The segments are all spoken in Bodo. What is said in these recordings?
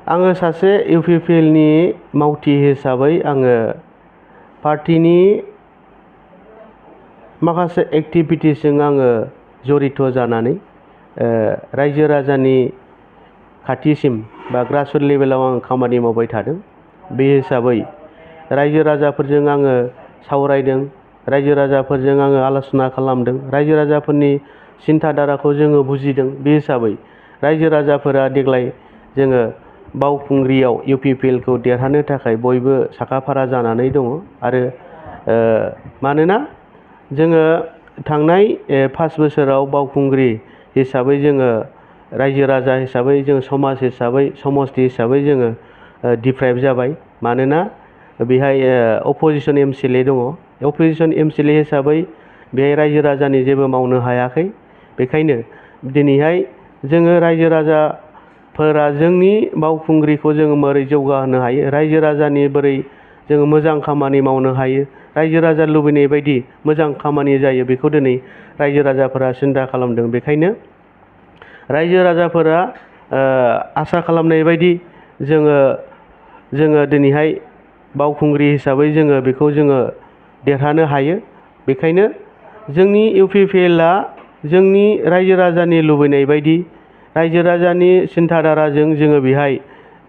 आङो सासे इउपिपिएल नि मावथि हिसाबै आङो पार्टिनि माखासे एक्टिभिटिसजों आङो जड़ित जानानै रायजो राजानि खाथिसिम बा ग्रासरुट लेभेलाव आं खामानि मावबाय थादों। बे हिसाबै रायजो राजाफोरजों आङो सावरायदों, रायजो राजाफोरजों आङो आलोचना खालामदों, रायजो राजाफोरनि सिन्था धाराखौ जोङो बुजिदों। बे हिसाबै रायजो राजाफोरा देग्लाय जोङो बावखुंग्रियाव इउपिपिएल खौ देरहानो थाखाय बयबो साखाफारा जानानै दङ। आरो मानोना जोङो थांनाय 5 बोसोराव बावखुंग्रि हिसाबै जोङो रायजो राजा हिसाबै जों समाज हिसाबै समस्ति हिसाबै जोङो डिप्राइभ जाबाय। मानोना बेहाय अपोजिसन एमसिएलए दङ। अपोजिसन एमसिएलए हिसाबै बेहाय रायजो राजानि जेबो मावनो हायाखै। बेखायनो दिनैहाय जोङो रायजो राजाफोरा जोंनि बावखुंग्रिखौ जोङो बोरै जौगाहोनो हायो, रायजो राजानि बोरै जोङो मोजां खामानि मावनो हायो, रायजो राजा लुबैनाय बायदि मोजां खामानि जायो, बेखौ दिनै रायजो राजाफोरा सिन्था खालामदों। बेखायनो रायजो राजाफोरा आसा खालामनाय बायदि जोङो दिनैहाय बावखुंग्रि हिसाबै जोङो बेखौ जोङो देरहानो हायो। बेखायनो जोंनि इउपिपिएल आ जोंनि रायजो राजानि लुबैनाय बायदि रायजो राजानि सिन्था धाराजों जोङो बेहाय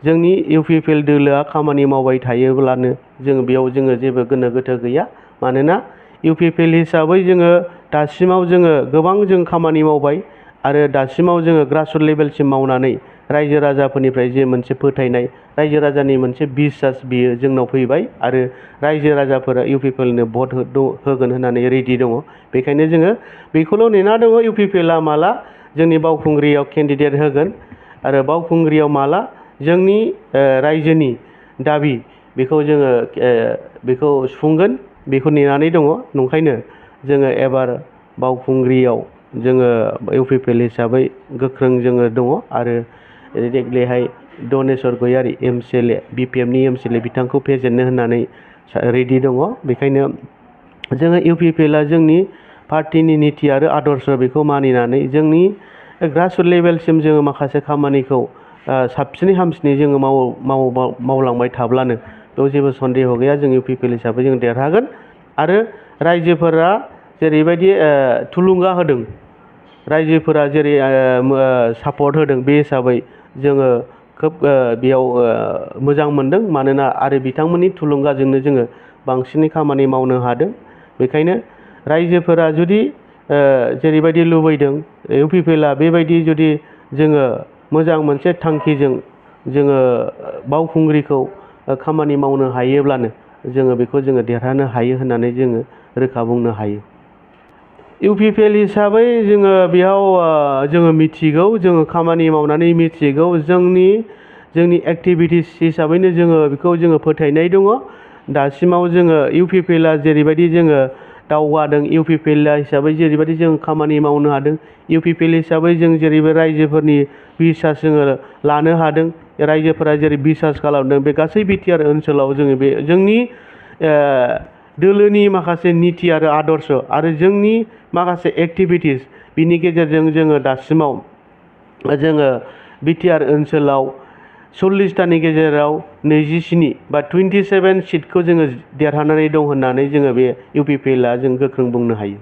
जोंनि इउपिपिएल दोलोआ खामानि मावबाय थायोब्लानो जोङो बेयाव जोङो जेबो गोनो गोथो गैया। मानोना इउपिपिएल हिसाबै जोङो दासिमाव जोङो गोबां जों खामानि मावबाय आरो दासिमाव जोङो ग्रासरुट लेभेलसिम मावनानै रायजो राजाफोरनिफ्राय जे मोनसे फोथायनाय, रायजो राजानि मोनसे बिसास बियो जोंनाव फैबाय आरो रायजो राजाफोरा इउपिपिएल नो भट होगोन होननानै रेडि दङ। बेखायनो जोङो बेखौल' नेना दङ इउपिपिएल आ माला जोंनि बावखुंग्रियाव केन्डिडेट होगोन आरो बावखुंग्रियाव माला जोंनि रायजोनि दाबि बेखौ जोङो बेखौ सुफुंगोन, बेखौ नेनानै दङ। नंखायनो जोङो एबार बावखुंग्रियाव जोङो इउपिपिएल हिसाबै गोख्रों जोङो दङ आरो देग्लायहाय दनेस्वर गयारि एमसिएलए बिपिएफनि एमसिएलए बिथांखौ फेजेननो होननानै रेडि दङ। बेखायनो जोङो इउपिपिएल आ जोंनि पार्टिनि निति आरो आदर्श बेखौ मानिनानै जोंनि ग्रासरुट लेभेलसिम जोङो माखासे खामानिखौ साबसिनै हामसिनै जोङो मावलांबाय थाब्लानो बेयाव जेबो सन्देह गैया, जों इउपिपिएल हिसाबै जों देरहागोन। आरो रायजोफोरा जेरैबायदि थुलुंगा होदों, रायजोफोरा जेरै सापर्ट होदों, बे हिसाबै जोङो खोब बेयाव मोजां मोनदों। मानोना आरो बिथांमोननि थुलुंगाजोंनो जोङो बांसिनै खामानि मावनो हादों। बेखायनो रायजोफोरा जुदि जेरैबायदि लुबैदों इउपिपिएल आ बेबायदि जुदि जोङो मोजां मोनसे थांखिजों जोङो बावखुंग्रिखौ खामानि मावनो हायोब्लानो जोङो बेखौ जोङो देरहानो हायो होननानै जोङो रोखा बुंनो हायो। इउपिपिएल हिसाबै जोङो बेयाव जोङो मिथिगौ, जोङो खामानि मावनानै मिथिगौ, जोंनि एक्टिभिटिस हिसाबैनो जोङो बेखौ जोङो फोथायनाय दङ। दासिमाव जोङो इउपिपिएल आ जेरैबायदि जोङो दावगादों, इउपिपिएल हिसाबै जेरैबायदि जों खामानि मावनो हादों, इउपिपिएल हिसाबै जों जेरैबो रायजोफोरनि बिसास जोङो लानो हादों, रायजोफोरा जेरै बिसास खालामदों, बे गासै बिटिआर ओनसोलाव जोङो बे जोंनि दोलोनि माखासे निति आरो आदर्श आरो जोंनि माखासे एक्टिभिटिस बिनि गेजेरजों जोङो दासिमाव जोङो बिटिआर ओनसोलाव 40थानि गेजेराव 27 बा 27 सिटखौ जोङो देरहानानै दं होननानै जोङो बे इउपिपिएल आ जों गोख्रों बुंनो हायो।